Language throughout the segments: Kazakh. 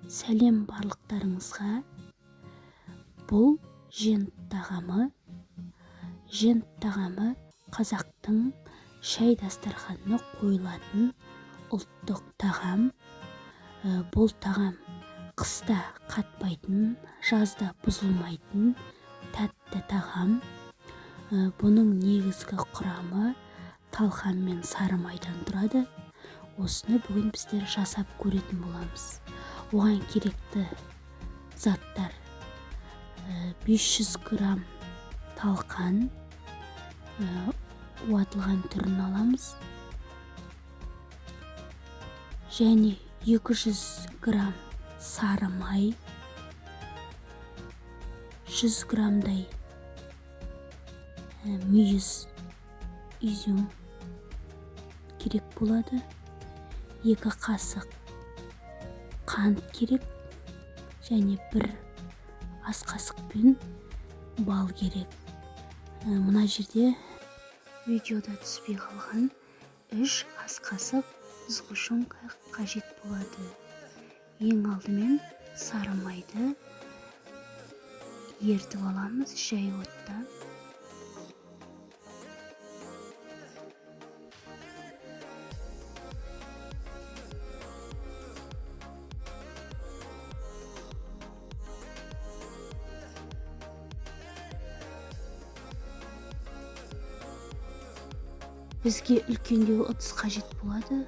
Сәлем барлықтарыңызға. Бұл жент тағамы. Жент тағамы қазақтың шай дастарханына қойылатын ұлттық тағам. Бұл тағам қыста қатпайтын, жазда бұзылмайтын тәтті тағам. Бұның негізгі құрамы талқан мен сары майдан тұрады. Осыны бүгін біздер жасап көретін боламыз. Оған керекті заттар: 500 грамм талқан, уатылған түрін аламыз, және 200 грамм сары май, 100 граммдай мүйіз, изюм керек болады, 2 қасық қант керек және 1 ас қасықпен бал керек. Мына жерде видеода түспей қалған 3 ас қасық сгущенка қажет болады. Ең алдымен сары майды ертіп аламыз жай отта. Бізге үлкендеу ыдыс қажет болады.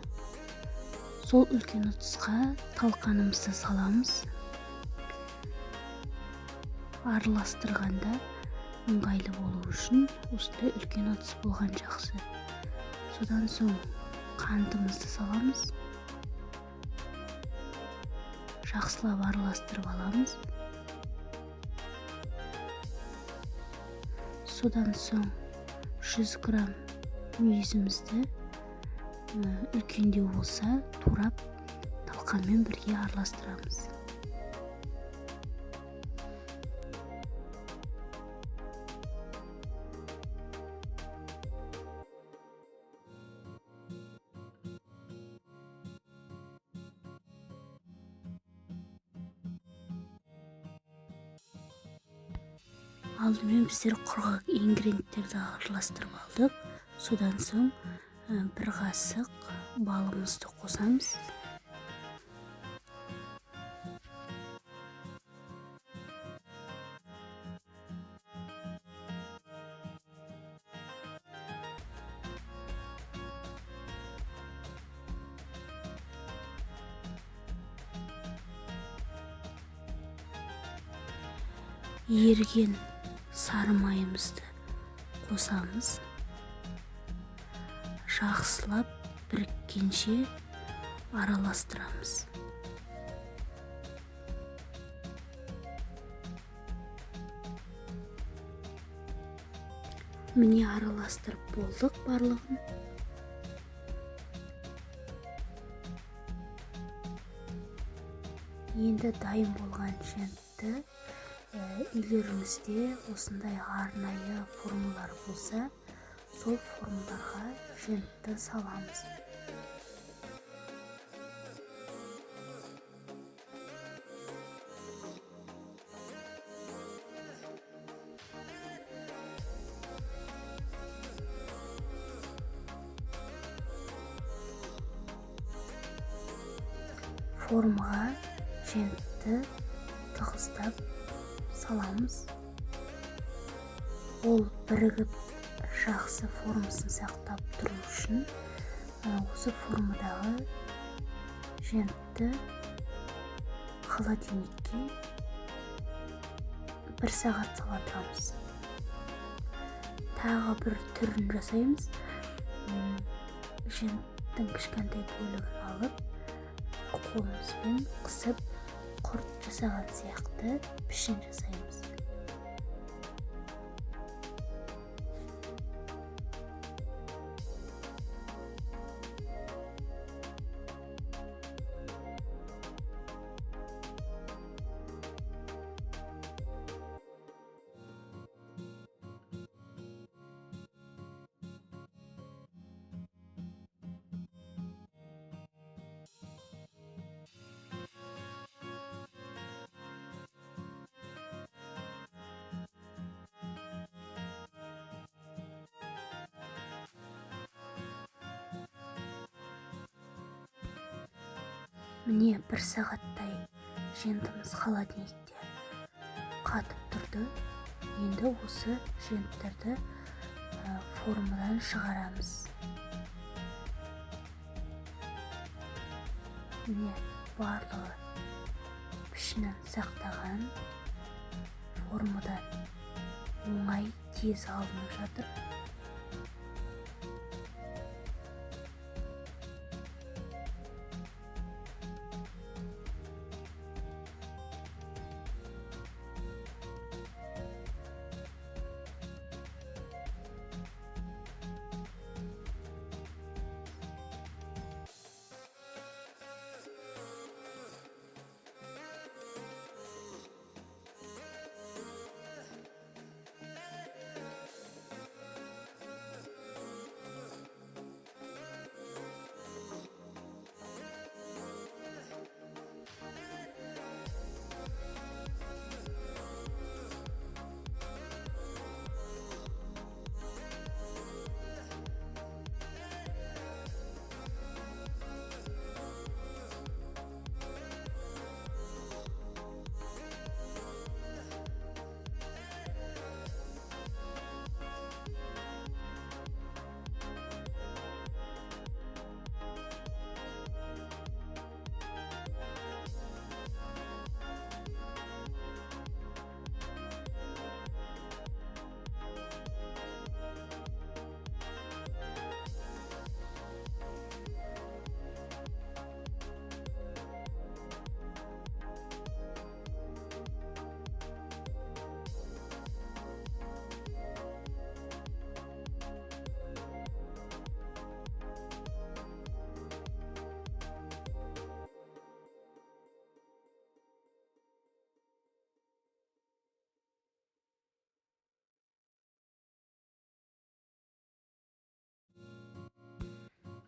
Сол үлкен ыдысқа талқанымызды саламыз. Араластырғанда ыңғайлы болу үшін осындай үлкен ыдыс болған жақсы. Содан соң қантымызды саламыз. Жақсылап араластырып аламыз. Содан соң 100 грамм мүйізімізді үлкендеу болса турап талқанмен бірге араластырамыз. Алдымен біздер құрғақ ингредиенттерді араластырып алдық. Содан соң 1 қасық балымызды қосамыз. Еріген сары майымызды қосамыз. Жақсылап біріккенше араластырамыз. Міне араластырып болдық барлығын. Енді дайын болған жентті үйлеріңізде осындай арнайы формалар болса, сол формаларға жентті саламыз. Формаға жентті тығыздап саламыз. Ол бірігіп жақсы формасын сақтап тұру үшін осы формадағы жентті холодильникке 1 сағат сала тұрамыз. Тағы бір түрін жасаймыз. Женттің кішкентай бөлігін алып, қолымызбен қысып құрт жасаған сияқты пішін жасаймыз. Міне, бір сағаттай жентіміз холодильникте қатып тұрды. Енді осы женттерді формадан шығарамыз. Міне, барлығы пішінін сақтаған, формадан оңай, тез алынып жатыр.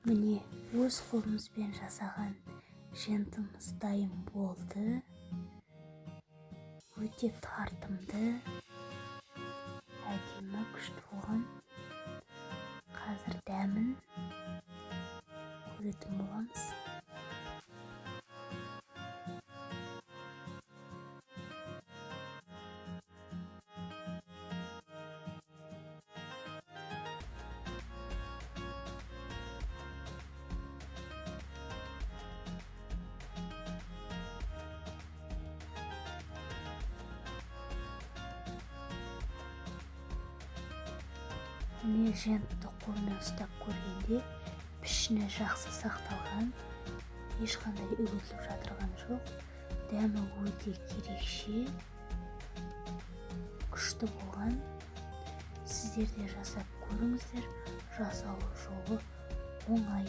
Міне, өз қолымызбен жасаған жентіміз дайын болды. Өте тартымды, әдемі, күшті болған. Қазір дәмін көретін боламыз. Міне, жентті қолмен ұстап көргенде пішіні жақсы сақталған, ешқандай үгітіліп жатырған жоқ. Дәмі өте ерекше, күшті болған. Сіздер де жасап көріңіздер, жасалу жолы оңай.